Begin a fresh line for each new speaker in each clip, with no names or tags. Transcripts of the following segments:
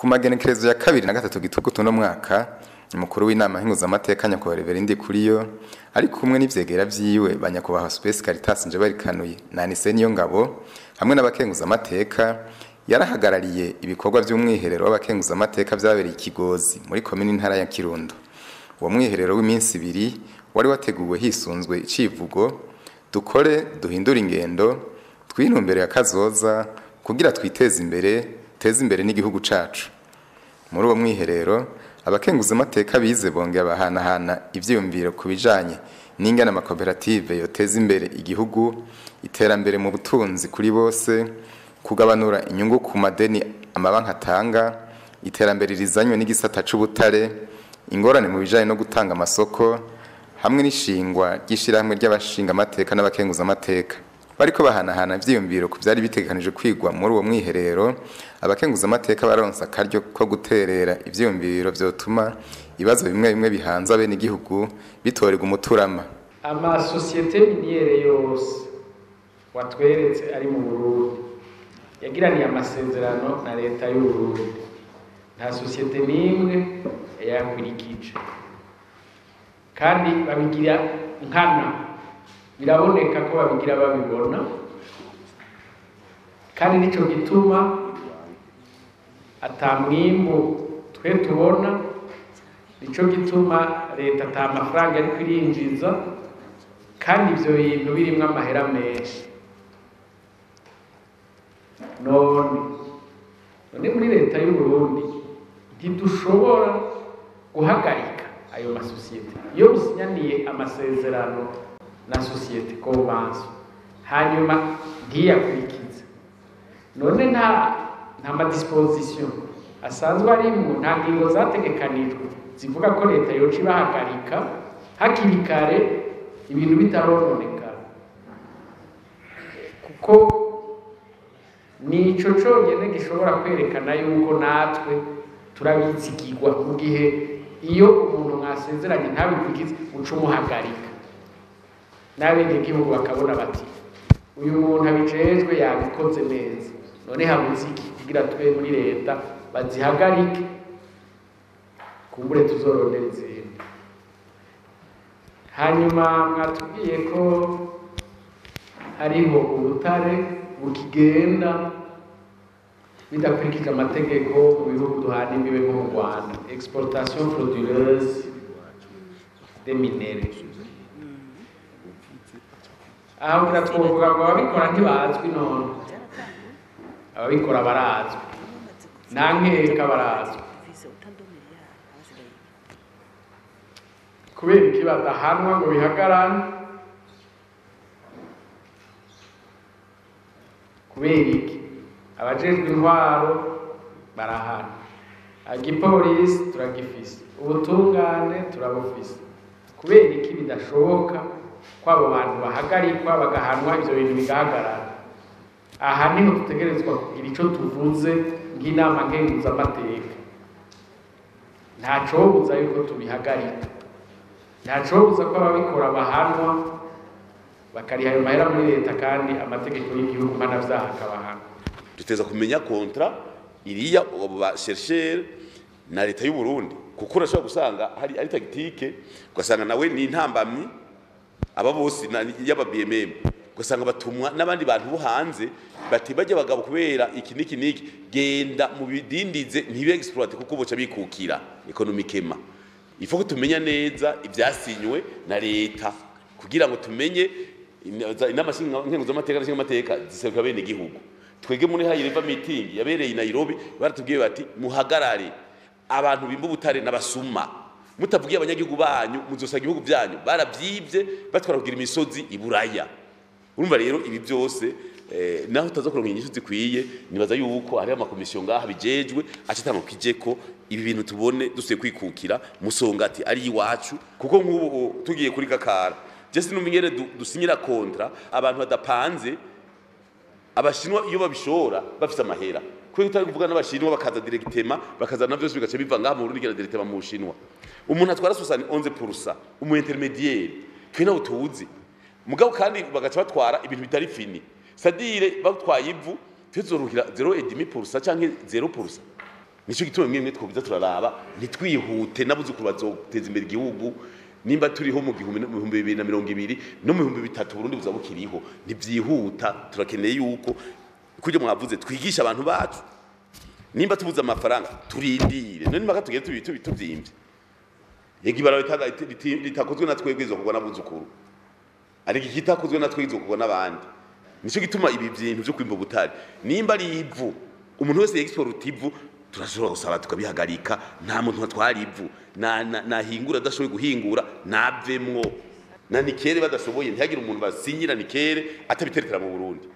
Ku magenekerezo ya 2 na 3 gitugutu no mwaka, umukuru w'inama nkenguzamateka nyakubahwa Reverend Ndikuriyo ari kumwe n'ivyegera vyiwe ba nyakubahwa Space Caritas Njebarikanuye na Anise Niyongabo hamwe n'abakenguzamateka, yarahagarariye ibikorwa vy'umwiherero w'abakenguzamateka vyabereye Kigozi muri komine intara ya Kirundo. Uwo mwiherero w'iminsi 2 wari wateguwe hisunzwe icivugo dukore duhindure ingendo twintumbere ya kazoza kugira twiteze imbere teze imbere n'igihugu cacu. Muri uwo mwiherero abakenguzamateka bize bongera bahanahana ivyiyumviro kubijanye n'ingene amakoperative yoteza imbere igihugu, iterambere mu butunzi kuri bose, kugabanura inyungu ku madeni amabanki atanga, iterambere rizanywe n'igisata c'ubutare, ingorane mu bijanye no gutanga amasoko hamwe n'ishingwa ry'ishirahamwe ry'abashinga amateka n'abakenguzamateka. Bariko bahanahana ivyiyumviro ku vyari bitegekanijwe kwigwa muri uwo mwiherero, abakenguzamateka baronse akaryo ko guterera ivyiyumviro vyotuma ibibazo bimwe bimwe bihanze abenegihugu bitorerwa umuturama.
Amasosiyete miniere yose watweretse ari mu Burundi yagiraniye amasezerano na leta y'u Burundi, nta sosiyete n'imwe yayakurikije, kandi babigira nkana, biraboneka ko babigira babibona, kandi nico gituma atamwimbu twe tubona, nico gituma leta ata mafaranga ari kwirinjiza, kandi ivyo bintu birimwo amahera menshi. None muri leta y'u Burundi ntidushobora guhagarika ayo masosiyete. Iyo musinyaniye amasezerano na sosiyete convention hanyuma ntiyakurikize, none nta ma disposition asanzwe arimwo, nta ngingo zategekanijwe zivuga ko leta yoca ibahagarika hakiri kare ibintu bitarononekara, kuko nico conyene gishobora kwerekana yuko natwe turabitsigirwa. Mu gihe iyo umuntu mwasezeranye ntabikurikize uca umuhagarika, n'abenegihugu bakabona bati uyu muntu abijejwe yabikoze neza, none habuze iki kugira tube muri leta bazihagarike kumbure tuzorondera izindi. Hanyuma mwatubwiye ko hariho ubutare bukigenda bidakurikije amategeko mu bihugu duhana imbibe nko mu Rwanda, exportation frauduleuse des minerais. Aho ngira twovuga ngo ababikora ntibazwi, none ababikora barazwi, nta nkeka barazwi. Kubera iki badahanwa ngo bihagarane? Kubera iki? Abajejwe intwaro barahana, igipolisi turagifise, ubutungane turabufise. Kubera iki bidashoboka ko abo bantu bahagarikwa bagahanwa ivyo bintu bigahagarara? Aha niho dutegerezwa kugira ico tuvuze nk'inama nkenguzamateka. Ntacobuza yuko tubihagarika, ntacobuza ko ababikora bahanwa bakariha ayo mahera muri leta, kandi amategeko y'igihugu mpanavyaha akabahana.
Duteza kumenya kontra iriya abo ba chercheur na leta y'u Burundi, kuko urashobora gusanga hari ari tactique, ugasanga nawe ni intambamyi aba bose y'aba BMM, ugasanga batumwa n'abandi bantu bo hanze bati bajya bagabo kubera iki niki niki, genda mu bidindize ntibe exploiter kuko boca bikukira economiquement. Il faut que tumenya neza ivyasinywe na leta kugira ngo tumenye inama nkenguzamateka n'amateka ziseruka bene igihugu. Twege muri high level meeting yabereye i Nairobi baratubwiye bati muhagarare abantu bimba ubutare n'abasuma, mutavugiye abanyagihugu banyu muzosa igihugu byanyu baravyivye batwara kugira imisozi iburaya. Urumva rero ibi byose naho utaza kuronka inyishu zikwiye, nibaza yuko hari amakomisiyo ngaha bijejwe acatanga kijeko ibi bintu tubone dusuye kwikukira Musongati ari iwacu. Kuko nk'ubu tugiye kuri Gakara, je sinumenyere dusinyira kontra abantu badapanze. Abashinwa iyo babishora bafise amahera, kuko utari kuvuga n'abashinwa bakaza directement bakazana byose bigaca biva ngaha mu Burundi directement mu Bushinwa. Umuntu atwara 71% umu intermediaire twe nawe tuzi mugabo, kandi bagaca batwara ibintu bitari fini, c'est-à-dire batwaye ivu tuzoruhira 0.5% canke 0%. Nico gituma mwemwe twobiza turaraba ntitwihute, nabuzukuru bazoteza imbere igihugu. Nimba turiho mu 2020 no mu 2030 Burundi buzaba bukiriho, ntivyihuta. Turakeneye yuko kuryo mwavuze twigisha abantu bacu. Nimba tubuze amafaranga turindire, none maka tugere tubyimbye. Yego ibara litakozwe na twebwe izokorwa n'abuzukuru, ariko ikitakozwe na twebwe izokorwa n'abandi. Nico gituma ibi bintu byo kwimba ubutare, nimba ari ivu, umuntu wese export ivu turashobora gusaba tukabihagarika. Nta muntu atwara ivu, nahingura adashoboye guhingura navemwo, na nikere badashoboye ntihagire umuntu basinyira nikere atabiterekera mu Burundi.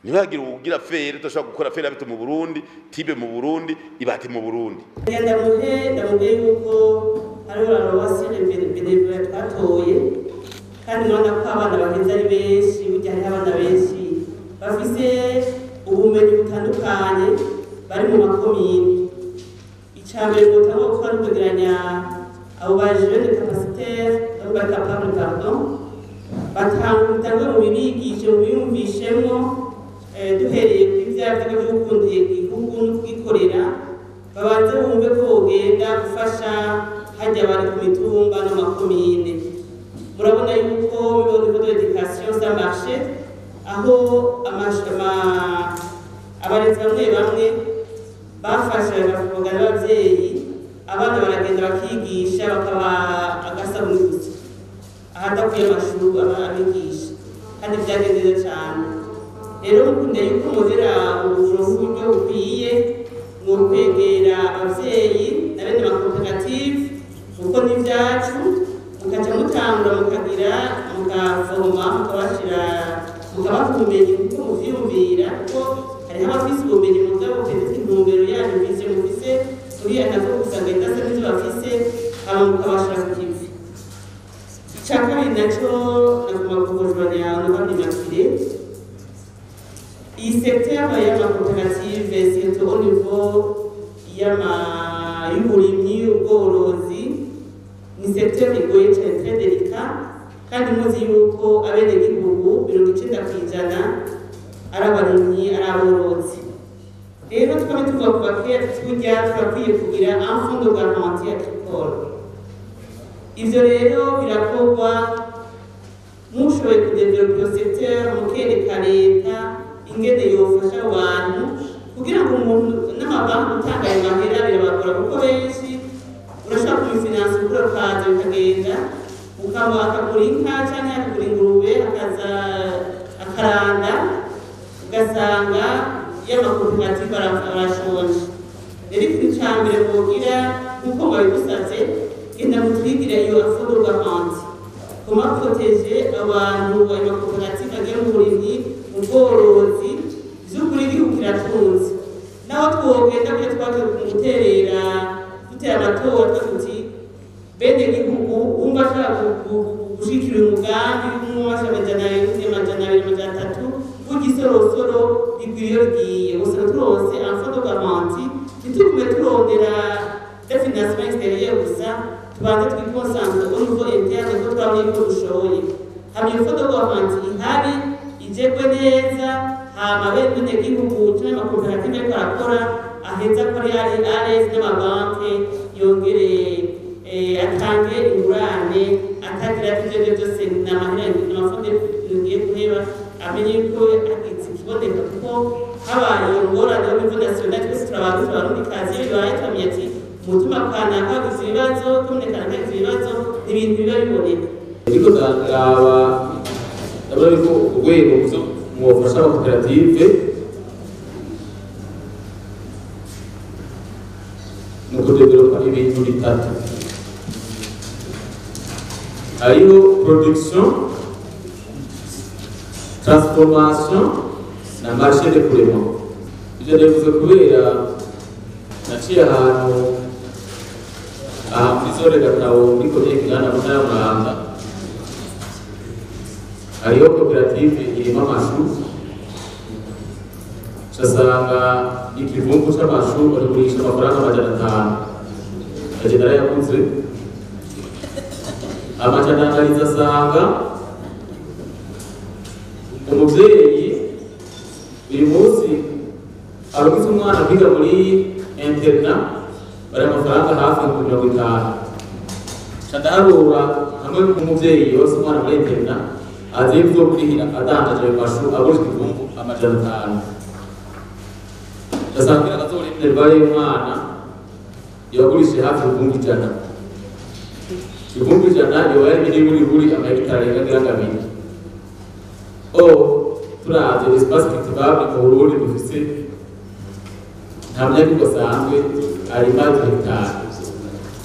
Ntihagire ugira fere udashobora gukora fere abite mu Burundi, tibe mu Burundi, ibati mu Burundi.
Ndamuhe yuko hariho abantu basire bénévole twatoye, kandi murabona ko abana bageze ari benshi. Burya hariho abana benshi bafise ubumenyi butandukanye bari mu makomine. Icya mbere mutangwa gukora ni ukwegeranya abo ba jeunes capacitaires, abo ba capables, pardon, batangwe mu bibigishe, mu biyumvishemwo, duhereye kuri vya vyigwa vyo gukunda igihugu no kugikorera, babanze bumve ko bogenda gufasha hajya bari ku mitumba no makomine. Murabona yuko au niveau de l'éducation ça marché, aho abarezi bamwe bamwe bafashe bakavugana n'abavyeyi, abana baragenda bakigisha bakaba agasabuni gusa ahadakwiye amashuri abigisha, kandi vyagenze neza cane. Rero mukunda yuko muzera uburyo bukwiye mu kwegera abavyeyi na bene makoperative, kuko ni ivyacu, mukaca mutangura mukagira mukavoma mukabashira mukabaha ubumenyi kuko muvyiyumvira, kuko hariho abafise ubumenyi mugabo bufite intumbero yanyu mufise mufise muri akazi ko gusanga idasa n'ivyo bafise, hama mukabashira ku kivi. Ica kabiri naco nagomba kuvujwanya Honorable Immaculée. Iyi secteur y'amakoperative, surtout au niveau y'uburimyi, ubworozi, ni secteur igoye cane, très délicat, kandi muzi yuko abenegihugu 90% ari abarimyi, ari aborozi. Rero twame tuvuga kuva kera turya turakwiye kugira un fonds de garantie agricole. Ivyo rero birakorwa mushoboye kudevelopa iyo secteur, mukereka leta ingene yofasha abantu kugira ngo umuntu n'amabanki gutanga ayo mahera birabagora, kuko benshi urashobora kumufinansa ukura ukaza bikagenda, ukaba akagura inka canke akagura ingurube akaza akaranda, ugasanga y'amakoperative arashonje. Rero ikintu ca mbere bogira nkuko babigusavye, genda mutwigire iyo fonds de garantie, comment protéger abantu ayo makoperative agiye mu burimyi, mu bworozi. Vy'ukuri igihugu kiratunze, naho twogenda kuya twaje guterera dutera amatora tuti bene gihugu wumva ashaka gushikira uyu mugambi w'umwe 200, 200, 300, burya isorosoro rigwira iyo rigiye. Gusa turonse un fonds de garantie, ntitugume turondera de financement extérieur gusa, tubanze twiconcentre au niveau interne ko twabonye ko dushoboye. Hama iyo fonds de garantie ihari ijegwe neza, hama bene gihugu canke amakoperative ariko arakora aheza ko ari arezi n'amabanke yongere atange ingurane atagira ati ivyo byose ni amahera, ni amafonde ngiye guheba, amenye yuko hagize ikiboneka, kuko habaye ingorane yo niveau national twese turabantu turabarundikazi, iyo bibaye turamenya ati umutima kanaka hagize ibibazo, komine kanaka hagize ibibazo, ni ibintu biba biboneka.
Ariko ndaraba ndabona yuko urwego mwofasha amakoperative mu kudevelopa ibintu bitatu, hariho production, transformation na marché d'écoulement. Ivyo ndabivuze kubera naciye ahantu aha muri zone Gatabo muri komine Kinama mu ntara ya Muramvya, hariho koperative irima amashu, ugasanga ikivumbu c'amashu barigurisha amafaranga 500, agenda arayaguze amajana asanga umuvyeyi uyu munsi arugize umwana kwiga muri internat bari amafaranga hafi 50. Ndaharura hamwe n'umuvyeyi yose umwana muri internat azi ivyo kurihira adandaje ayo mashu agurisha ikivumvu 500. Ndasangira azoriha minerval y'umwana yagurishije hafi 100. 100 yoba yari miliyoni amahegitari arenga 2. O turavye espace cultivable mu Burundi dufise nta munyagihugu asanzwe arima hegitari.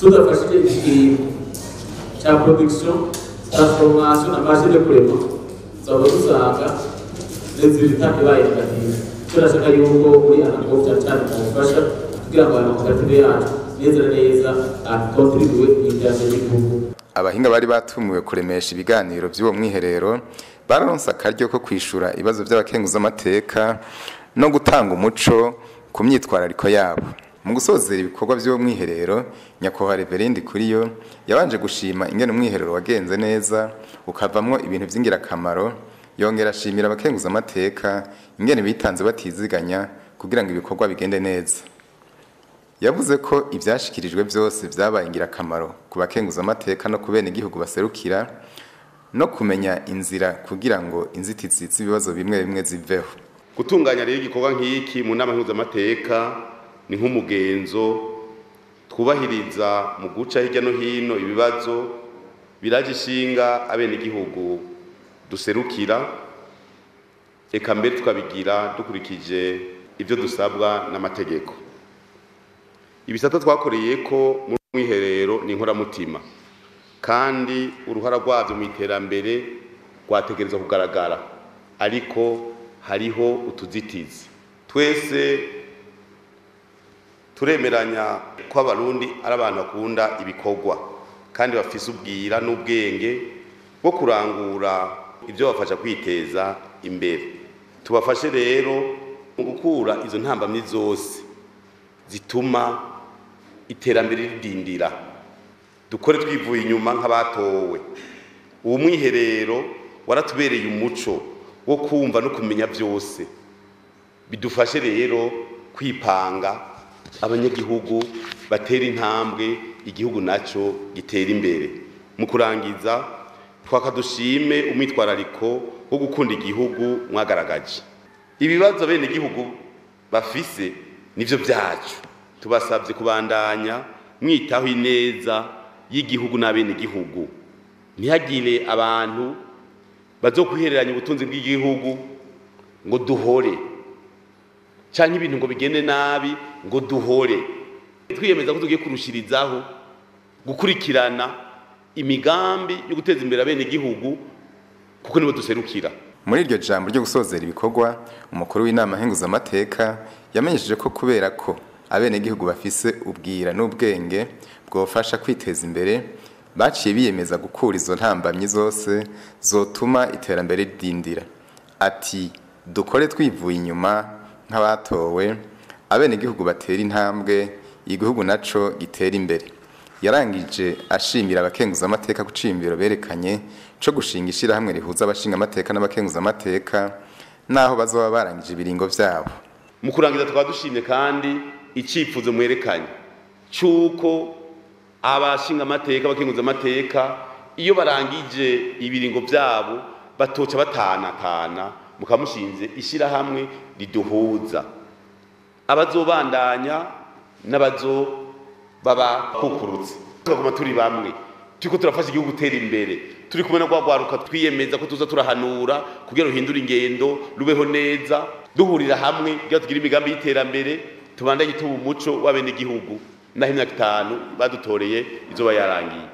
Tudafashije ikintu ca production, transformation na marché de paiement, tuzoba dusanga résultat ibaye négative. Turashaka yuko muri ANACOM cyane cyane mufasha kugira ngo ayo makoperative yacu neza na neza akontribuwe mu iterambere ry'igihugu.
Abahinga bari batumiwe kuremesha ibiganiro by'uwo mwiherero bararonse akaryo ko kwishura ibibazo by'abakenguzamateka no gutanga umuco ku myitwarariko yabo. Mu gusozera ibikorwa by'uwo mwiherero, nyakubahwa Reverend Ndikuriyo yabanje gushima ingene umwiherero wagenze neza ukavamwo ibintu vy'ingirakamaro, yongera ashimira abakenguzamateka ingene bitanze batiziganya kugira ngo ibikorwa bigende neza. Yavuze ko ivyashikirijwe vyose vyabaye ingirakamaro ku bakenguzamateka no ku benegihugu baserukira, no kumenya inzira kugira ngo inzitizi z'ibibazo bimwe bimwe ziveho.
Gutunganya rero igikorwa nk'iki mu nama nkenguzamateka ni nk'umugenzo twubahiriza mu guca hirya no hino ibibazo biraje ishinga abenegihugu duserukira, eka mbere tukabigira dukurikije ibyo dusabwa n'amategeko. Ibisata twakoreye ko mu mwiherero ni inkoramutima, kandi uruhara rwabyo mu iterambere rwategerezwa kugaragara, ariko hariho utuzitizi. Twese turemeranya ko Abarundi ari abantu bakunda ibikorwa kandi bafise ubwira n'ubwenge bwo kurangura ibyo bafasha kwiteza imbere. Tubafashe rero mu gukura izo ntambamyi zose zituma iterambere ridindira. Dukore twivuye inyuma nk'abatowe. Uwo mwiherero waratubereye umuco wo kumva no kumenya byose. Bidufashe rero kwipanga, abanyagihugu batera intambwe, igihugu naco gitera imbere. Mu kurangiza, twakadushime umwitwarariko wo gukunda igihugu mwagaragaje. Ibibazo bene igihugu bafise nivyo byacu. Tubasabye kubandanya mwitaho ineza y'igihugu n'abene igihugu. Ntihagire abantu bazokwihereranya ubutunzi bw'igihugu ngo duhore, canke ibintu ngo bigende nabi ngo duhore. Twiyemeza ko tugiye kurushirizaho gukurikirana imigambi yo guteza imbere abene igihugu kuko nibo duserukira.
Muri iryo jambo ryo gusozera ibikorwa, umukuru w'inama nkenguzamateka yamenyesheje ko kubera ko abenegihugu bafise ubwira n'ubwenge bwofasha kwiteza imbere, baciye biyemeza gukura izo ntambamyi zose zotuma iterambere ridindira. Ati dukore twivuye inyuma nk'abatowe, abenegihugu batera intambwe, igihugu naco gitera imbere. Yarangije ashimira abakenguzamateka ku ciyumviro berekanye co gushinga ishirahamwe rihuza abashingamateka n'abakenguzamateka naho bazoba barangije ibiringo vyabo.
Mu kurangiza tukaba dushimye kandi icifuzo mwerekanye c'uko abashingamateka abakenguzamateka iyo barangije ibiringo vyabo batoca batanatana, mukamushinze ishirahamwe riduhuza abazobandanya n'abazo baba kukurutse, tukaguma turi bamwe, turiko turafasha igihugu gutera imbere, turi kumwe no gwagwaruka twiyemeza ko tuza turahanura kugira ruhindure ingendo rubeho neza, duhurira hamwe kugira tugire imigambi y'iterambere, tubandanye tuba umuco w'abenegihugu naho imyaka 5 badutoreye izoba yarangiye.